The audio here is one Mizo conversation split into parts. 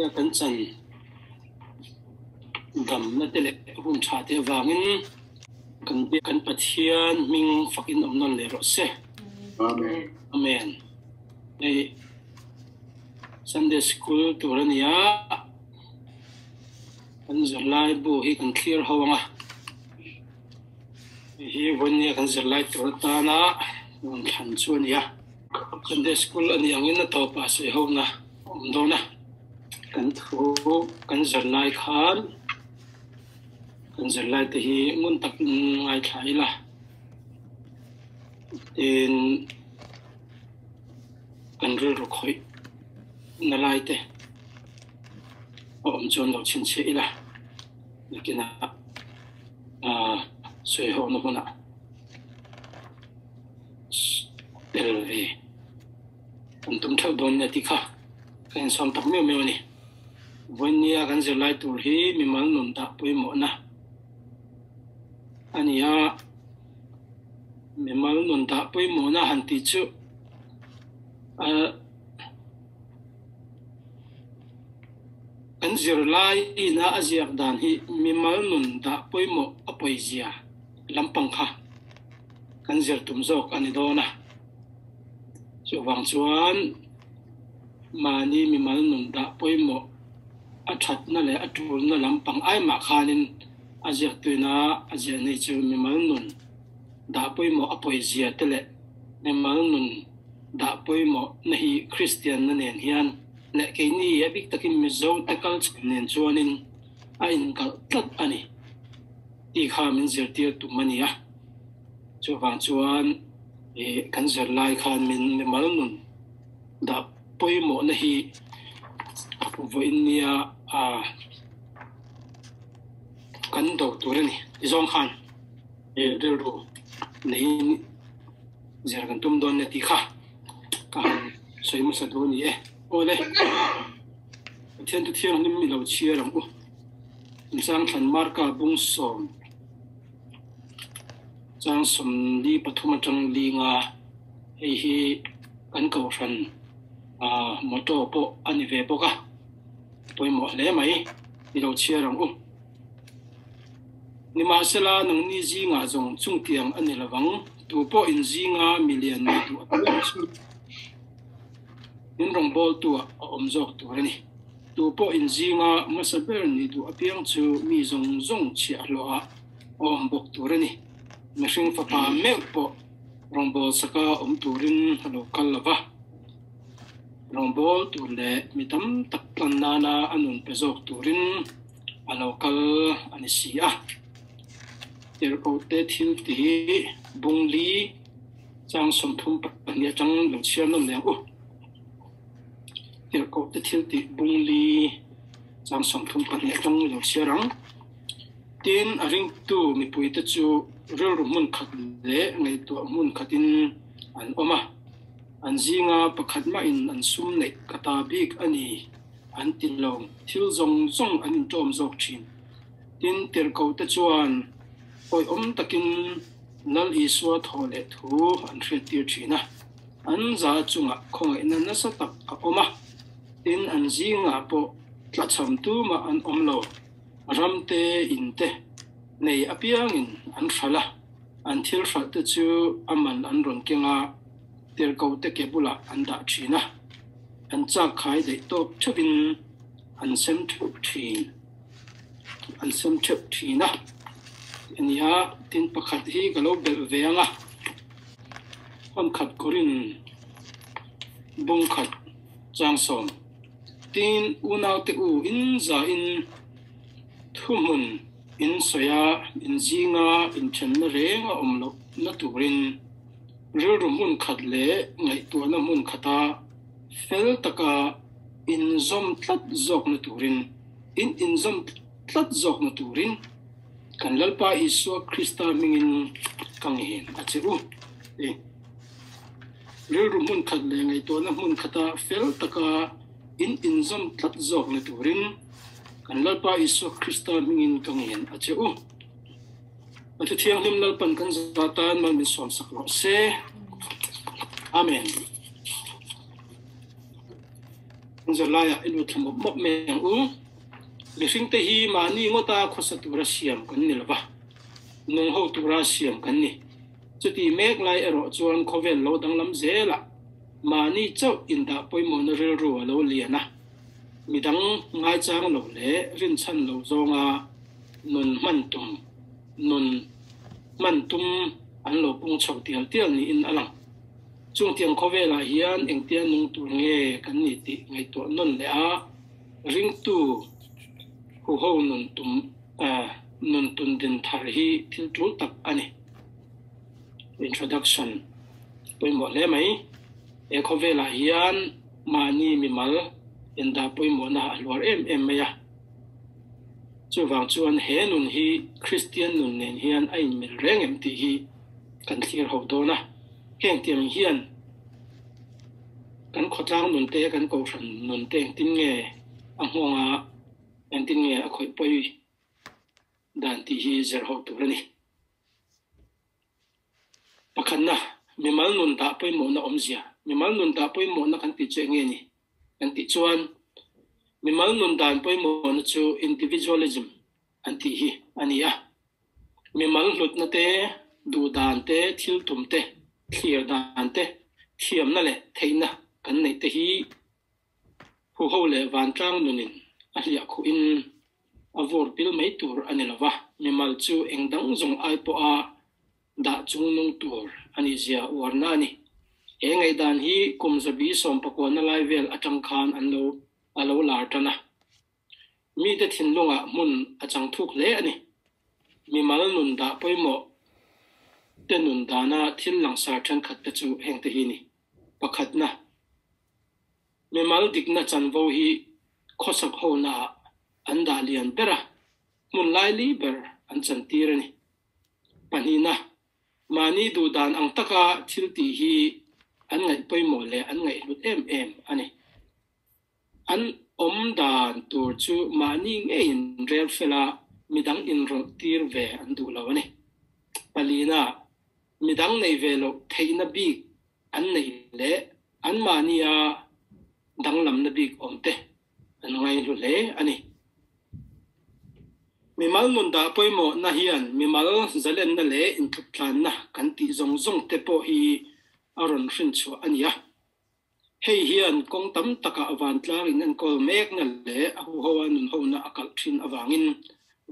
Nia kan chan damna te leh hun tha te avangin kan kan Pathian hming fakin awm nawn leh rawh se. Amen. Amen. Hei Sunday School tur a ni a, kan zirlai bu hi kan thlir ho ang a. Hei hi vawinia kan zirlai tur atana rawn thlan chu a ni a. Sunday School a nih angin a tawpah sawi hona a awm dawn a. Kan thu kan zirlai khan kan zirlai te hi ngun takin ngaithla ila tin kan rilru khawih na lai te a awm chuan lo chhinchhiah ila nakinah sawi hona hunah tel ve kan tum theuh dawn nia tih kha ka insawm tak meuh meuh a ni. Vawinia kan zirlai tur hi mimal nun dah pawimawhna a ni a, mimal nun dah pawimawhna han tih chu kan zirlai ina a ziak dan hi mimal nun dah pawimawh a pawizia lampang kha kan zir tum zawk a ni dawn a. Chuvang chuan mahni mimal nun dah pawimawh a thatna leh a tulna lampang ai mah khanin a ziaktuina a ziah nei chu mimal nun dah pawimawh a pawizia te leh mimal nun dah pawimawh na hi Kristianna nen hian leh keini a bik takin Mizo te culture nen chuanin a inkalh tlat a ni tih kha min zirtir tum a ni a. Chuvang chuan ih kan zirlai khan min mimal nun dah pawimawhna hi vawiin nia ah kan do tur a ni. Ti zawng khan ih rilru neiin zir kan tum dawn nia tih kha ka han sawi hmasa duh a ni e. Aw le, Pathian thu thianghlim i lo chhiar ang u. Inchangthlan Marka bung sawm. Chang sawmli pathum atang linga hei hi kan kohhran ah motto pawh a ni ve bawk a, pawimawh hle mai i lo chhiar ang u. Nimahsela nangni zingah zawng chungtiang a ni lovang, tu pawh in zinga milian nei duh apiang chu min rawngbawltu ah a awm zawk tur a ni. Tu pawh in zinga hmasa ber ni duh apiang chu mi zawng zawng chhiahhlawh ah a awm bawk tur a ni. Mihring fapa meuh pawh rawngbâwl saka awm turin a lo kal lo va, rawngbâwl tur leh mi tam tak tlan nana a nun pe zawk turin a lo kal a ni si a. Tirhkohte thil tih bung li chang 32 atang lo chhiar nawm leh ang u. Tirhkohte thil tih bung li chang 32 atang lo chhiar ang. Tin, a ringtu mipuite chu rilru hmun khat leh ngaihtuah hmun khatin an awm a, an zinga pakhat mahin an sum neih ka ta bik a ni an ti lo, thil zawng zawng an inṭawm zawk ṭhin. Tin, tirhkohte chuan awihawm takin Lal Isua thaw leh thu an hriattir ṭhin a, an za chungah khawngaihna nasa tak a awm a, tin, an zingah pawh tlachham tumah an awm lo. Ram te, in te nei apiangin an hralh a, an thil hralh te chu a man an rawn keng a, tirhkoh te ke bulah an dah thin a, an chak khai daih tawk theuhin an sem theuh thin, an sem theuh thin a a ni a, tin pakhat hi ka lo belh ve ang a, hmun khat kawrin bung khat chang sawm. Tin, unaute u in zahin thuhmun in sawi a, in zinga inthenna reng a awm lohna turin rilru hmun khat leh ngaihtuahna hmun khata fel taka inzawm tlat zawkna turin in inzawm tlat zawkna turin kan Lalpa Isua Krista hmingin ka ngen a che u. Rilru hmun khat leh ngaihtuahna hmun khata fel taka in inzawm tlat zawk ni turin kan Lalpa Isua Krista hmingin ka ngen a che u. A Thu Thianghlim Lalpan kan za tan mal min sawmsak rawh se. Amen. Kan zirlaiah i lut thla mawp mawp mai ang u. Mihringte hi mahni ngawta khawsa tura siam kan ni lova, nung ho tura siam kan ni. Chuti mek lai erawh chuan khawvel lo danglam zelah mahni chauh indah pawimawhna rilru a lo lian a, midang ngaichang lo leh rinchhan lo zawnga nun hman tum nun hman tum an lo pung chho tial tial niin a lang. Chungtiang khawvelah hian engtia nung tur nge kan ni tih ngaihtuah nawn leh a, ringtu huho nun tum nun tun din thar hi thil tul tak a ni. Introduction pawimawh hle mai. He khawvelah hian mahni mimal indah pawimawhna a hluar em em mai a. Chuvang chuan he nun hi Kristian nun nen hian a inmil reng em tih hi kan thlir ho dawn a. Heng tiang hian kan khawtlang nun te, kan kohhran nun te engtin nge a nghawng a, engtin nge a khawih pawi dan tih hi zir ho tur a ni. Pakhatna, mimal nun dah pawimawhna awmzia. Mimal nun dah pawimawhna kan tih chu eng nge ni? Kan tih chuan mimal nun dan pawimawhna chu individualism an tih hi a ni a. Mimal hlutna te, duh dan te, thil tum te, thlir dan te, thiamna leh theihna kan neih te hi huho leh vantlang nunin a hliah khuhin a vur pil mai tur a ni lo va, mimal chu eng dang zawng ai pawha dah chungnung tur a nih zia uarna a ni. He ngaihdan hi kum zabi sawmpakuana lai vel atang khan an lo a lo lar tan a. Mite thinlungah hmun a chang thuk hle a ni. Mimal nun dah pawimawh te nun dana thil langsar thenkhat te chu heng te hi ni. Pakhatna, mimal dikna chanvo hi khawsak honaah an dah lian ber a, hmun laili ber an chantir a ni. Pahnihna, mahni duhdan ang taka thil tih hi an ngaih pawimawh leh an ngaihhlut em em a ni. An awm dan tur chu mahni ngeiin rel fela midang inrawlh tir ve an duh lo a ni. Palina, midang nei ve loh theihna bik an neih leh anmahnia danglamna bik awm te an ngaihlu hle a ni. Mimal nun dah pawimawhna hian mimal zalenna leh inthup-tlanna kan tih zawng zawng te pawh hi a rawn hrinchhuah a ni a. Hei hian kawng tam takah vantlang in enkawl mekna leh a huhoa nunhona a kalh thin avangin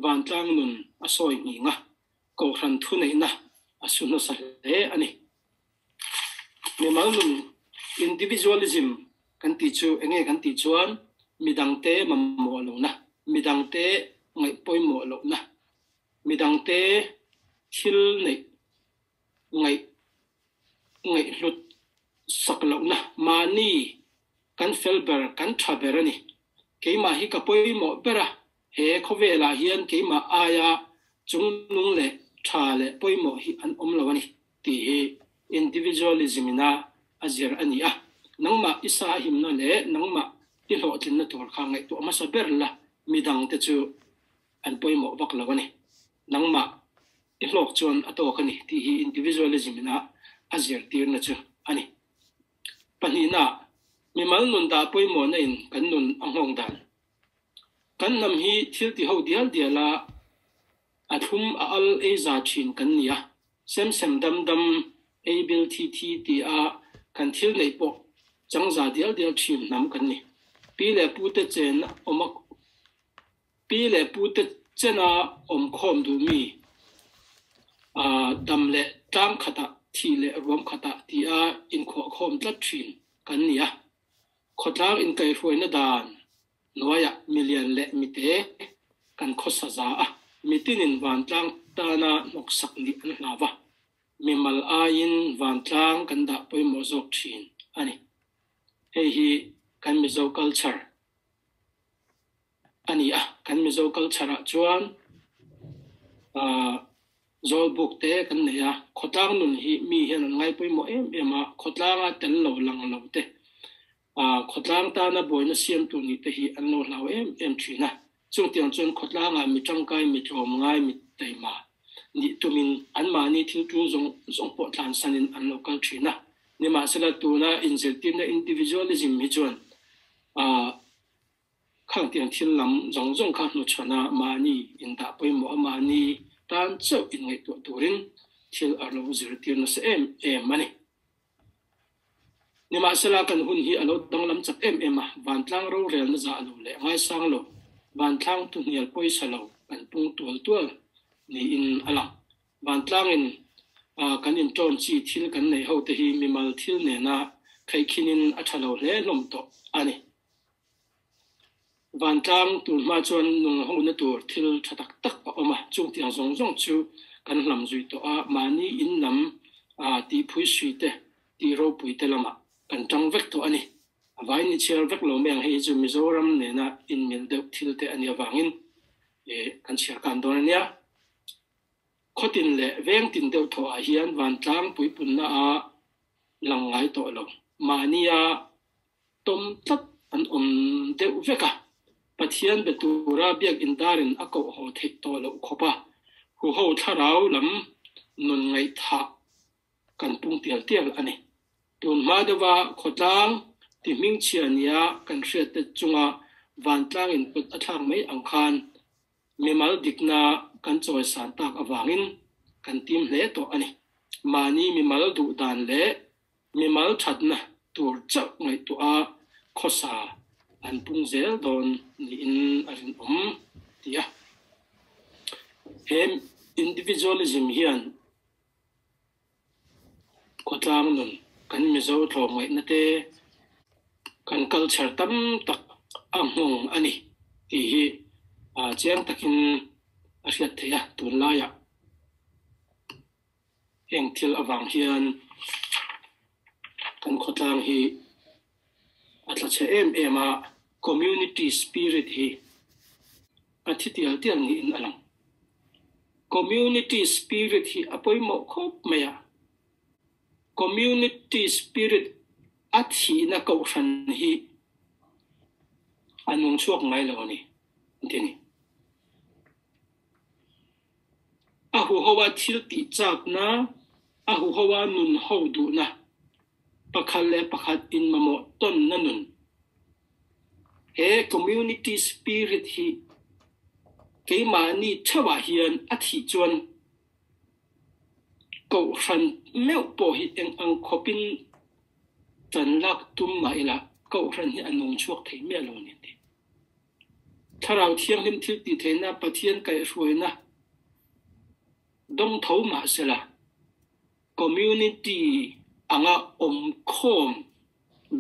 vantlang nun a sawi nghing a, kohhran thuneihna a su nasa hle a ni. Mimal nun, individualism, kan tih chu enge kan tih chuan midangte mamawh lohna, midangte ngaih pawimawh lohna, midangte thil neih ngaih ngaihhlut sak lohna mahni kan fel ber, kan tha ber a ni. Keimah hi ka pawimawh ber a, he khawvelah hian keimah aia chungnung leh tha leh pawimawh hi an awm lo a ni tih hi individualism ina a zir a ni a. Nangmah i sa himna leh nangmah i hlawhtlinna tur kha ngaihtuah hmasa ber la, midangte chu an pawimawh vak lo a ni. Nangmah i hlawk chuan a tawk a ni tih hi individualism ina a zirtirna chu a ni. Pahnihna, mimal nun dah pawimawhna in kan nun a nghawng dan. Kan hnam hi thil ti ho dial dial a, a thlum a al ei za thin kan ni a, sem sem dam dam, ei bil thi thi ti a kan thil neih pawh chang za dial dial thin hnam kan ni. Pi leh pu te chen awm a Pi leh pute chena awm khawm duh mi, dam leh tlang khatah, thih leh ruam khatah tia inkhuah khawm tlat thin kan ni a. Khawtlang inkaihhruaina dan hnuaiah milian leh mite kan khawsa za a, mitinin vantlang tana hnawksak nih an hlau a, mimal aiin vantlang kan dah pawimawh zawk thin a ni. Hei hi kan Mizo culture a ni a, kan Mizo culture ah chuan Zawlbuk te kan nei a, khawtlang nun hi mi hian an ngai pawimawh em em a, khawtlanga tel lo lang lo te, khawtlang tana buaina siamtu nih te hi an lo hlau em em thin a, chungtiang chuan khawtlangah mi tangkai, mi tlawmngai, mi taima nih tumin anmahni thil tul zawng zawng pawh tlansanin an lo kal thin a, nimahsela tuna inzirtirna individualism hi chuan. Ah, khang tiang thil lam zawng zawng kha hnuchhawn a mahni indah pawimawh a mahni tan chauh inngaihtuah turin thil a lo zirtir nasa em em a ni. Nimahsela kan hun hi a lo danglam chak em em a, vantlang rorelna zah lo leh ngaisang lo, vantlang tuhnial pawisa lo kan pung tual tual niin a lang. Vantlangin kan inṭawn chi thil kan neih ho te hi mimal thil nena khaihkhinin a ṭha lo hle hlawm tawh a ni. Vantlang tun hma chuan nung hona tur thil ṭha tak tak a awm a, chung tiang zawng zawng chu kan hlam zui tawh a, mahni in lam tihphui sui te, tih ropui te lamah kan ṭang vek tawh a ni. A vai ni chhiar vek lo mai ang, hei hi chu Mizoram nena inmil deuh thil te a nih avangin kan chhiar kan dawn a nia. Khawtin leh vengtin deuh thawhah hian vantlang puipunna a lang ngai tawh lo. Mahnia tawm tlat an awm deuh vek a, Pathian be tura biakinn darin a koh haw theih tawh loh khawp a, huho thlarau lam nun ngaihthah kan pung tial tial a ni. Tun hma deuha khawtlang ti hmingchhia nia kan hriatte chunga vantlangin kut a thlak mai ang khan Mimal dikna kan chawisan tak avangin kan tim hle tawh a ni. Mahni mimal duh dan leh mimal thatna tur chauh ngaihtuah a khawsa an pung zel dawn niin a rinawm, ti a. He individualism hian Khawtlang nun, kan Mizo tlawmngaihna te kan culture tam tak a nghawng a ni tih hi chiang takin a hriat theih a tunlaiah. Heng thil avang hian kan khawtlang hi a tla chhe em em a, community spirit hi a thi tial tial niin a lang. Community spirit hi a pawimawh khawp mai a, community spirit a thihna kohhran hi a nung chhuak ngai lo a ni, an ti a ni. A huhoa thil tih chakna, a huhoa nun ho duhna, pakhat leh pakhat inmamawh tawnna nun. He community spirit hi keimahni theuhah hian a thih chuan Kohhran meuh pawh hi eng ang khawpin tan lak tum mah ila Kohhran hi a nung chhuak thei miah lo a ni an ti. Thlarau Thianghlim thil tih theihna Pathian kaihhruaina dawng tho mah sela Community anga awmkhawm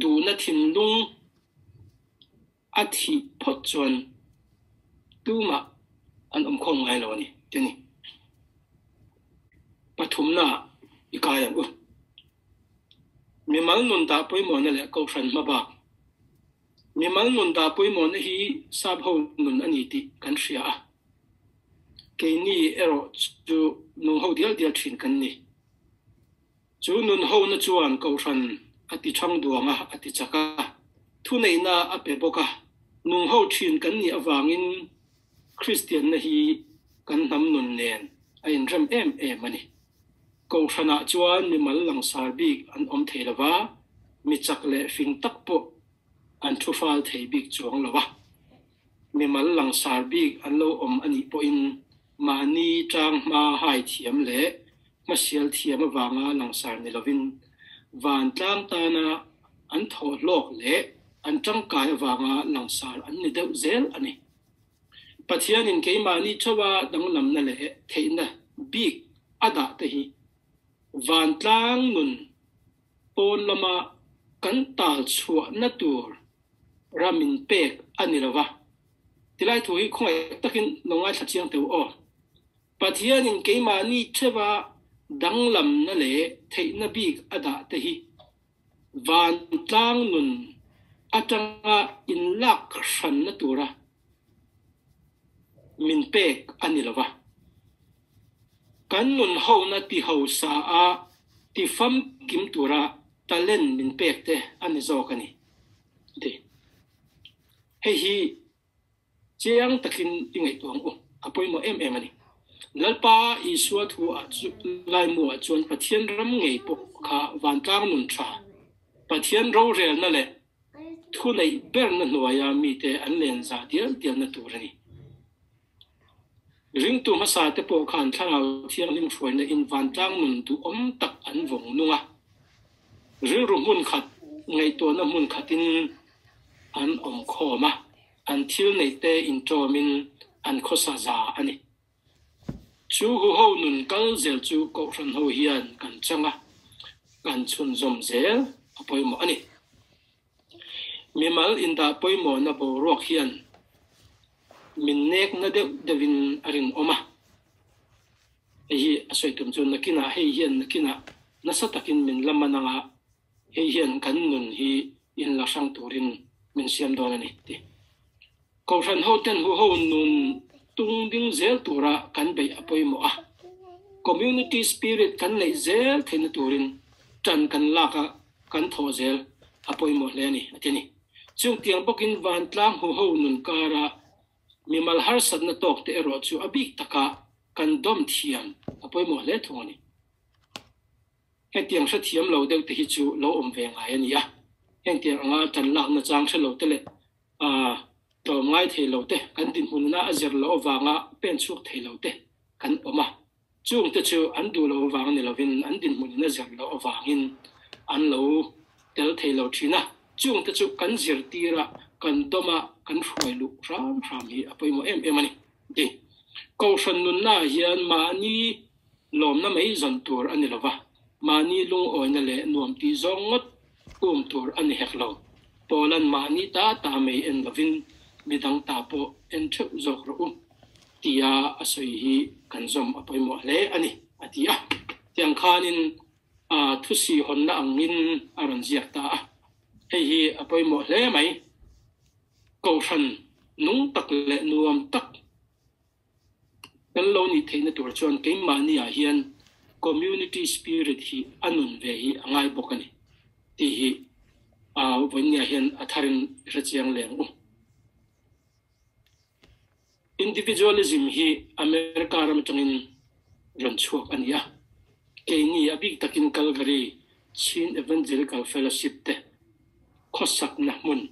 duhna thinlung a thih phawt chuan tumah an awmkhawm ngai lo a ni ti a ni. Pathumna i kai ang u. Mimal nun dah pawimawhna leh Kohhran hmabak. Mimal nun dah pawimawhna hi sap ho nun a ni tih kan hria a. Keini erawh chu nung ho dial dial thin kan ni. Chu nun hona chuan Kohhran a ti thang duang a, a ti chak a, thuneihna a pe bawk a. Nung ho thin kan nih avangin Kristianna hi kan hnam nun nen a inrem em em a ni. Kohhranah chuan mimal langsar bik an awm thei lo va, mi chak leh fing tak pawh an thu hral thei bik chuang lo a. Mimal langsar bik an lo awm a nih pawhin mahni tang hma hai thiam leh hmasial thiam avanga langsar ni lovin vantlang tana an thawhhlawk leh an tangkai avanga langsar an ni deuh zel a ni. Pathianin keimahni theuha danglamna leh theihna bik a dah te hi vantlang nun pawn lama kan tal chhuahna tur ramin pek a ni lo va. Tilai thu hi khawngaih takin lo ngaithla chiang teu aw. Pathianin keimahni theuha danglamna leh theihna bik a dah te hi Vantlang nun atanga inlak hranna tura min pek a ni lo va. Kan nun hona ti hausa a ti famkim tura talent min pek te a ni zawk a ni, a ti. Hei hi Chiang takin i ngaihtuah ang u, a pawimawh em em a ni. Lalpa Isua thu ah chu laimu ah chuan Pathian ram ngei pawh kha vantlang nun tha, Pathian rorelna leh Thuneih berna hnuaia mite an len za dial dialna tur a ni. Ringtu hmasa te pawh khan Thlarau Thianghlim hruaina in vantlang nun duhawm tak an vawng nung a. Rilru hmun khat, ngaihtuahna hmun khatin an awm khawm a, an thil neih te inṭawmin an khawsa za a ni. Chu huho nun kal zel chu Kohhran ho hian kan chang a, kan chhunzawm zel a pawimawh a ni. Mimal indah pawimawhna boruak hian min nekna deuh deuhin a rinawm a. Hei hi a sawi tum chu nakinah hei hian nakinah nasa takin min la man anga hei hian kan nun hi inla hrang turin min siam dawn a ni ti. Kohhran hoten huho nun tung ding zel tura kan beih a pawimawh a, community spirit kan neih zel theihna turin tan kan lak a kan thawh zel a pawimawh hle a ni a ti a ni. Chungtiang bawkin vantlang huho nun kara mimal harsatna tawk te erawh chu a bik taka kan dawm thiam a pawimawh hle thung a ni. Hetiang hrethiam lo deuh te hi chu lo awm ve ngai a ni a, hengtiang anga tan lakna chang hre lo te leh tlawm ngai thei lo te, kan dinhmunna a zir loh avanga pen chhuak thei lo te kan awm a. Chungte chu an duh loh avang ni lovin an dinhmunin a zir loh avangin an lo tel thei lo thin a. Chungte chu kan zirtir a, kan dawm a, kan hruai luh hram hram hi a pawimawh em em a ni. Ti. Kohhran nunnaah hian mahni lawmna mai zawn tur a ni lo va, mahni lungawina leh nuam tih zawng ngawt um tur a ni hek lo. Paula'n mahni ta ta mai en lovin midang ta pawh en theuh zawk rawh u tia a sawi hi kan zawm a pawimawh hle a ni, a ti a. Tiang khanin thusi hawnna angin a rawn ziak ta a, hei hi a pawimawh hle mai. Kohhran nung tak leh nuam tak Kan lo nih theihna tur chuan keimahni ah hian community spirit hi a nun ve hi a ngai bawk a ni tih hi vawinia hian a tharin i hrechiang leng u. Individualism hi America ram atangin rawn chhuak a ni a, keini a bik takin Calgary Chin Evangelical Fellowship te khawsakna hmun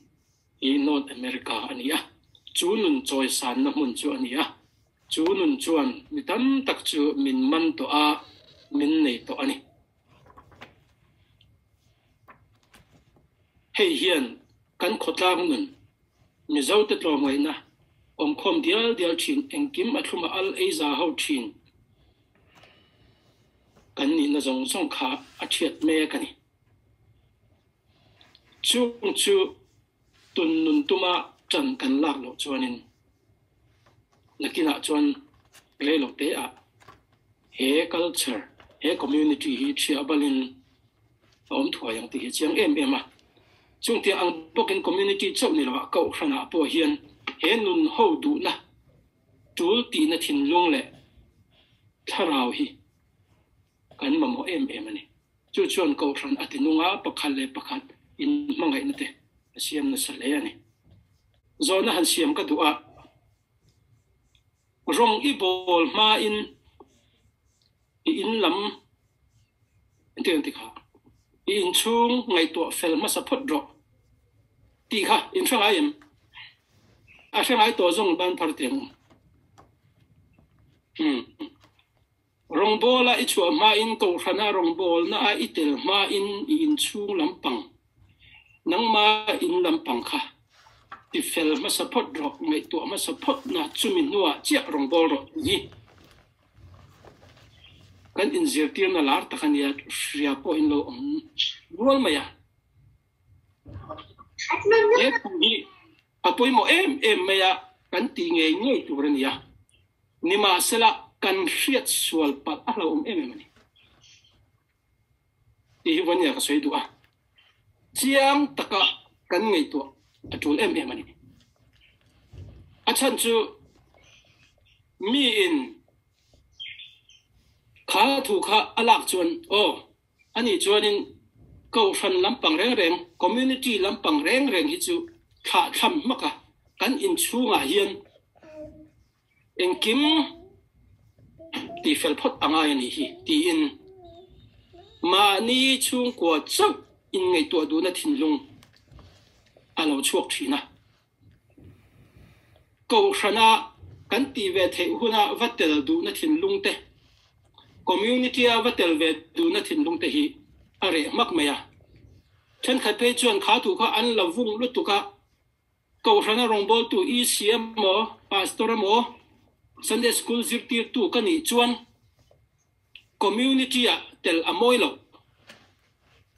hi North America a ni a, chu nun chawisanna hmun chu a ni a, chu nun chuan mi tam tak chu min man tawh a, min nei tawh a ni. Hei hian kan khawtlang nun, Mizote tlawmngaihna, awmkhawm dial dial thin, engkim a thlum a al ei za ho thin kan nihna zawng zawng kha a thiat mek a ni. Chung chu tun nun tuma ṭan kan lak loh chuanin nakinah chuan rei lo te ah he culture, he community hi ṭhiah balin a awm thuai ang tih hi a chiang em em a. Chungtiang ang bawkin community chauh ni loah kohhranah pawh hian he nun ho duhna, ṭul tihna thinlung leh thlarau hi kan mamawh em em a ni. Chu chuan Kohhran a ti nung a, pakhat leh pakhat inhmangaihna te a siam nasa hle a ni. Zawhna han siam ka duh a, rawng i bawl hmain i in lam engtin an ti kha, i inchhung ngaihtuah fel hmasa phawt rawh tih kha in hre ngai em? A hre ngai tawh zawng ban phar teh ang u. Umm. Rawngbawla i chhuah hmain Kohhrana rawngbawlna a i tel hmain i inchhung lampang, nangma in lampang kha ti fel hmasa phawt rawh, ngaihtuah hmasa phawt na chumi hnuah chiah rawngbâwl rawh tih hi kan inzirtirna lar tak a nia, hria pawh in lo awm rual mai a. He thu hi A pawimawh em em mai a, kan tih ngei ngei tur a ni a. Nimahsela, kan hriat sual palh a hlauhawm em em a ni. Tih hi Vania ka sawi duh a. Chiang taka kan ngaihtuah a tul em em a ni. A chhan chu miin kha thu kha a lak chuan aw, Ani chuanin Kohhran lampang reng reng, community lampang reng reng hi chu thlahthlam hmak a, kan inchhungah hian engkim tihfel phawt a ngai a nih hi tiin mahni chhungkua chauh inngaihtuah duhna thinlung. A lo chhuak thin a. Kohhrana kan tih ve theih huna va tel duhna thinlung te, community-a va tel ve duhna thinlung te hi a reh hmak mai a. Thenkhat phei chuan kha thu kha an la vung lutuk a, Kohhrana rawngbawltu EC emaw, Pastor emaw, Sunday School zirtirtu ka nih chuan Community-ah tel a mawi lo,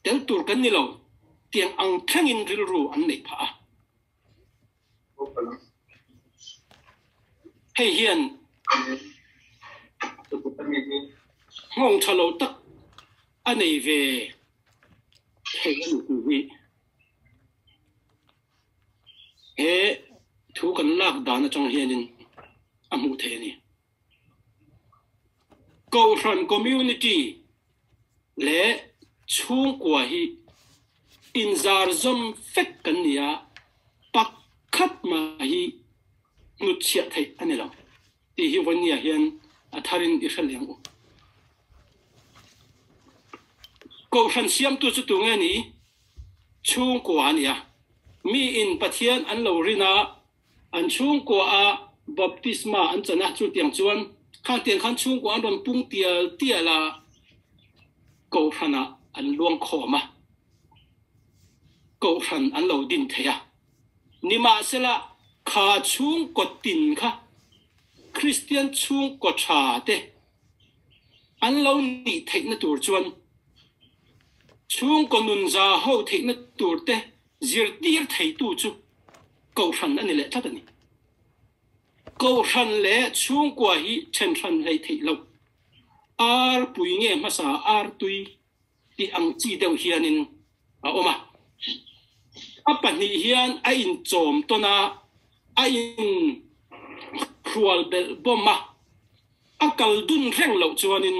tel tur kan ni lo tiang ang thlengin rilru an neih phah a. Hei hian nghawng tha lo tak a nei ve thei a ni tih hi he thu kan lak dan atang hianin a hmuh theih a ni. Kohhran community leh chhungkua hi inzar zawm vek kan ni a, pakhat mah hi hnutchhiah theih a ni lo tih hi Vawnia hian a tharin i hre leng u. Kohhran siamtu chu tunge ni? Chhungkua a ni a, miin Pathian an lo rin a, An chhungkua a baptisma an chan a, chutiang chuan khangtiang khan chhungkua an rawn pung tial tial a, Kohhranah an luang khawm a, Kohhran an lo din thei a. Nimahsela, kha chhungkaw tin kha Kristian chhungkaw tha te an lo nih theihna tur chuan chhungkaw nun za ho theihna tur te zirtir theitu chu Kohhran a ni leh tlat a ni. Kohhran leh chhungkua hi then hran hlei theih loh. Ar pui nge hmasa ar tui tih ang chi deuh hianin a awm a. A pahnih hian a inchawm tawn a, a in hrual belh bawm a, a kal dun reng loh chuanin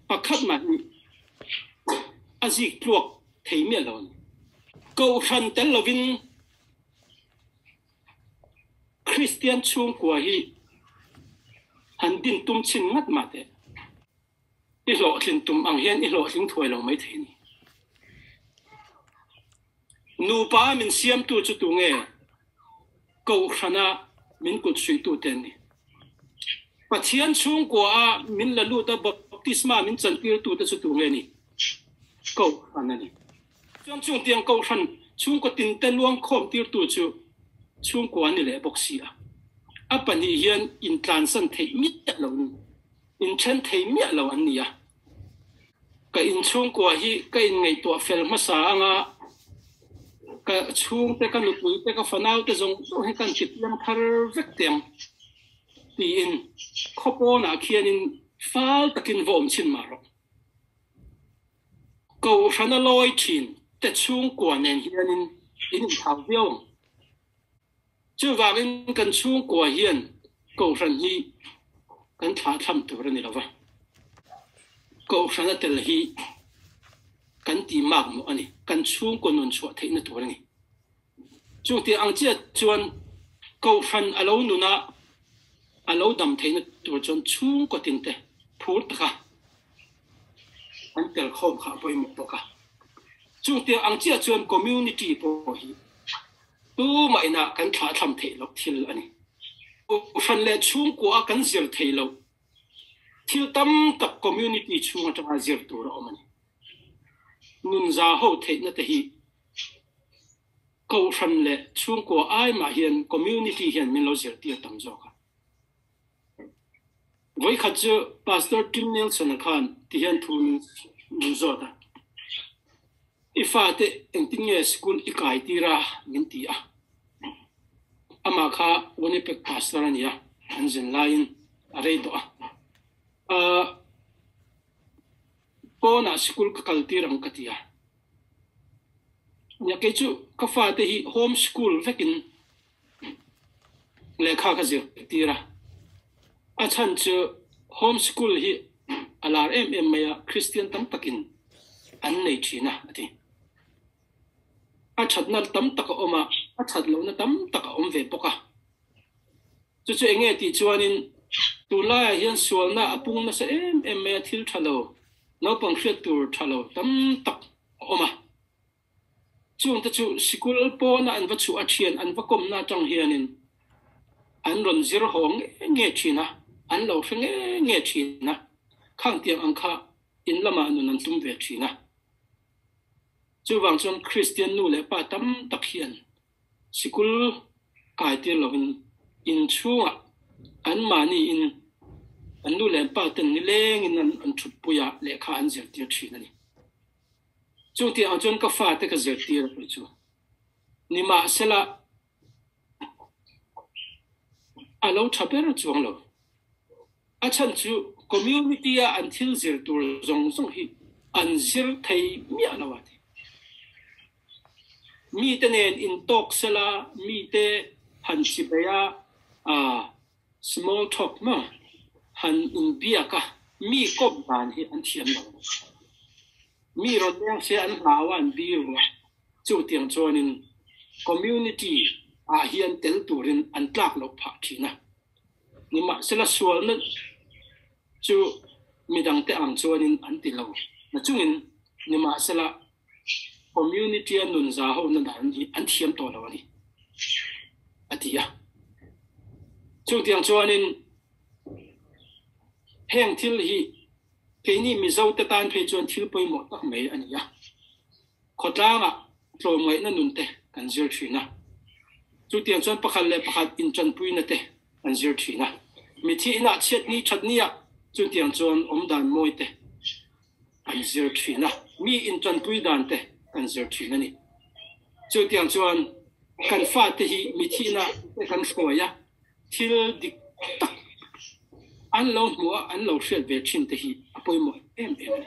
Pakhat mah hi a zik tluak thei miah lo a ni. Kohhran tel lovin Kristian chhungkua hi han din tum chhin ngat mah teh. I hlawhtlin tum ang hian i hlawhtling thuai lo mai thei a ni. Nupa min siamtu chu tunge? Kohhrana min kut suihtute an ni. Pathian chhungkua a min la lut a baptisma min chantirtute chu tu nge ni? Kohhran a ni. Chuan chungtiang kohhran chhungkaw tinte luangkhawm tirtu chu chhungkua an ni leh bawk si a. A pahnih hian intlansan theih miah lo in inthen thei miah lo an ni a. Ka inchhungkua hi ka inngaihtuah fel hmasa anga ka chhungte, ka nupuite, ka fanaute zawng zawng hi kan tipiang thar vek teh ang tiin khaw pawnah khianin fal takin va awm chhin mah rawh. Kohhrana lawi thin te chhungkua nen hianin in inthau viau ang. Chuvangin kan chhungkua hian Kohhran hi kan thlah thlam tur a ni lo va, Kohhrana tel hi kan tih mak mawh a ni, kan chhungkaw nun chhuah theihna tur a ni. Chutiang ang chiah chuan Kohhran a lo nuna a lo dam theihna tur chuan chhungkaw tinte phur taka an tel khawm kha a pawimawh bawk a. Chutiang ang chiah chuan community pawh hi Tumah inah kan thlahthlam theih loh thil a ni. Kohhran leh chhungkua a kan zir thei loh thil tam tak community chhung atanga zir tur a awm a ni. Nunza ho theihna te hi Kohhran leh chhungkua ai mah hian community hian min lo zirtir tam zawk a. Vawikhat chu Pastor Tim Nelson-a khan ti hian thu min zawt a, I fate engtin nge school i kai tir a? min ti a. Amah kha Winnipeg pastor a ni a, an zin laiin a rei tawh a. Pawnah school ka kal tir ang ka ti a. Nia kei chu ka fate hi home school vekin lehkha ka zir tir a, a chhan chu home school hi a lar em em mai a, Kristian tam takin an nei thin a, a ti. A thatna tam tak a awm a, a that lohna tam tak a awm ve bawk a. Chu chu enge tih chuanin tunlaiah hian sualna a pung nasa em em mai a, thil tha lo, naupang hriat tur tha lo tam tak a awm a. Chungte chu sikul pawna an va chhuah a thian an va kawmna atang hianin an rawn zir haw nge nge thin a, an lo hre nge nge thin a, khang tiang ang kha in lamah nun an tum ve thin a. Chuvang chuan Kristian nu leh pa tam tak hian sikul kai tir lovin in chhungah anmahni in an nu leh pa ten nilengin an thutpui a, lehkha an zirtir thin a ni. Chung tih ang chuan ka fate ka zirtir a pui chu. Nimahsela, a lo tha ber chuang lo. A chhan chu community a an thil zir tur zawng zawng hi an zir thei miah lo a ti. Mite nen intawk sela, mite han chibai a, Small talk maw han inbiak a, mi kawp dan hi an thiam lo. Mi rawn leng se an hlau a, an bir a, chutiang chuanin community ah hian tel turin an tlak loh phah thin a. Nimahsela sualna chu midangte ang chuanin an ti lo nachungin nimahsela Community a nun za ho na dan hi an thiam tawh lo a ni, a ti a. Chutiang chuanin heng thil hi keini Mizo te tan phei chuan thil pawimawh tak mai a ni a. Khawtlangah tlawmngaihna nun te kan zir thin a. Chutiang chuan pakhat leh pakhat intanpuina te kan zir thin a. Mithi inah chhiatni thatniah chutiang chuan awmdan mawi te Kan zir thin a, mi intanpui dan te kan zir thin a ni. Chutiang chuan kan fate hi mi thihna te kan hruai a, thil dik tak an lo hmuh a, an lo hriat ve thin te hi a pawimawh em em a ni.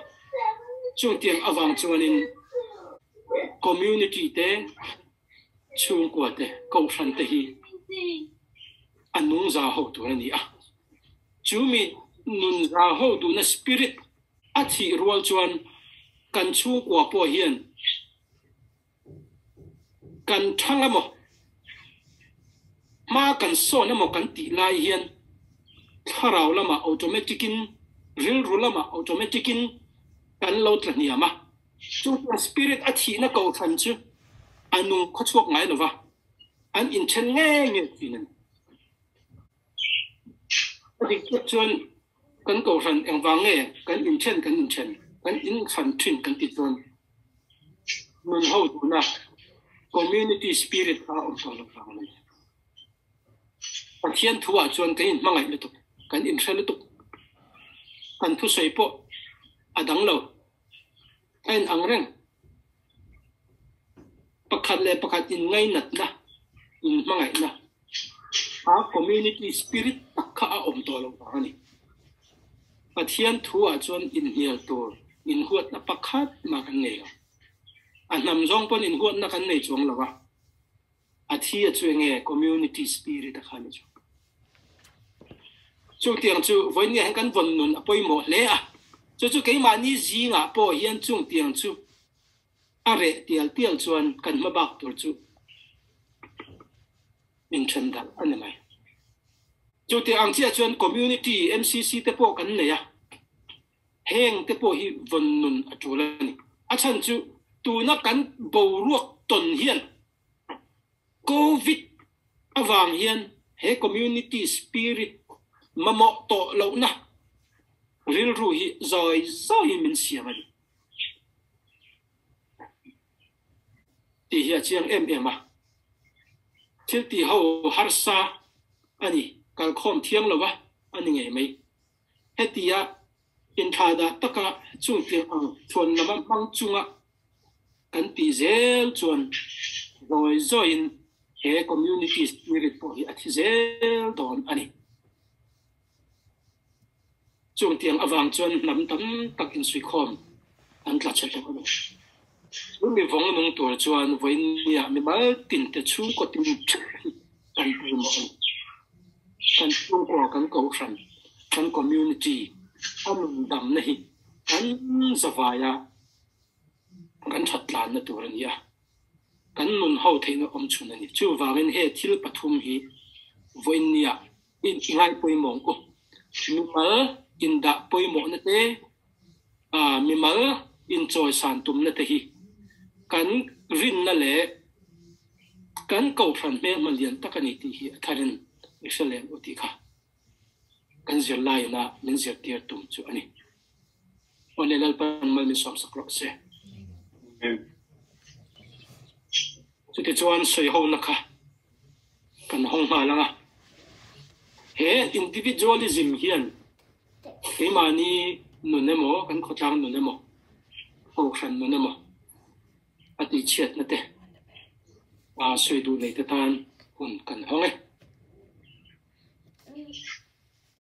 Chutiang avang chuanin community te, chhungkua te, kohhran te hi a nungza ho tur a ni a. Chu mi nunza ho duhna spirit A thih rual chuan kan chhungkua pawh hian kan thang emaw, hma kan sawn emaw kan tih lai hian thlarau lamah automatic in, rilru lamah automatic in kan lo tla hniam a. Chu chuan spirit a thihna kohhran chu a nung khawchhuak ngai lova, an inthen ngei ngei thin a ni. A dik tak chuan kan kohhran engvang nge kan inthen kan inthen, kan inthlan thin kan tih chuan nun ho tuna community spirit kha a awm tawh lo vang a ni. Pathian thu ah chuan kan inhmangaih lutuk, kan inhre lutuk, kan thusawi pawh a dang lo, a inang reng. Pakhat leh pakhat inngainatna, inhmangaihna, a community spirit tak kha a awm tawh loh vang a ni. Pathian thu ah chuan inhnial tur inhuatna pakhat mah kan nei lo. A hnam zawng pawn inhuatna kan nei chuang lo a. A thi a chu enge community spirit a kha ni chu. Chutiang chu vawinia hian kan vawn nun a pawimawh hle a, chu chu keimahni zingah pawh hian chungtiang chu a reh tial tial chuan kan hma bak tur chu inthen darh a ni mai. Chutiang ang chiah chuan community MCC te pawh kan nei a. Heng te pawh hi vawn nun a tul a ni. A chhan chu tuna kan boruak tawn hian Covid avang hian he community spirit mamawh tawh lohna rilru hi zawi zawiin min siam a ni tih hi a chiang em em a. Thil tih ho harsa a ni, kalkhawm thiang lova a ni ngei mai. Hetia inthlahdah taka chungtiang ang chhuan lama hmang chunga kan tih zel chuan zawi zawiin he community spirit pawh hi a thi zel dawn a ni. Chungtiang avang chuan hnam tam tak insuikhawm an tla chhe tawh a ni. Chu mi vawng nung tur chuan vawinia mimal tinte chhungkaw tin theuh hi kan pawimawh a ni. Kan chhungkua, kan kohhran, kan community a nun damna hi kan zavaia kan that tlanna tur a ni a, kan nun ho theihna awm chhun a ni. Chuvangin he thil pathum hi vawinia in ngai pawimawh ang u. Mimal indah pawimawhna te, mimal inchawisan tumna te hi kan Rinna leh kan kohhran hmelhma lian tak a ni tih hi a tharin i hre lem u tih kha kan zirlaiin a min zirtir tum chu a ni. Awle Lalpan mal min sawmsak rawh se. Chutichuan sawihona kha kan hawng nghal ang a. He individualism hian keimahni nun emaw, kan khawtlang nun emaw, kohhran nun emaw a tihchhiatna te sawi duh nei te tan hun kan hawng e.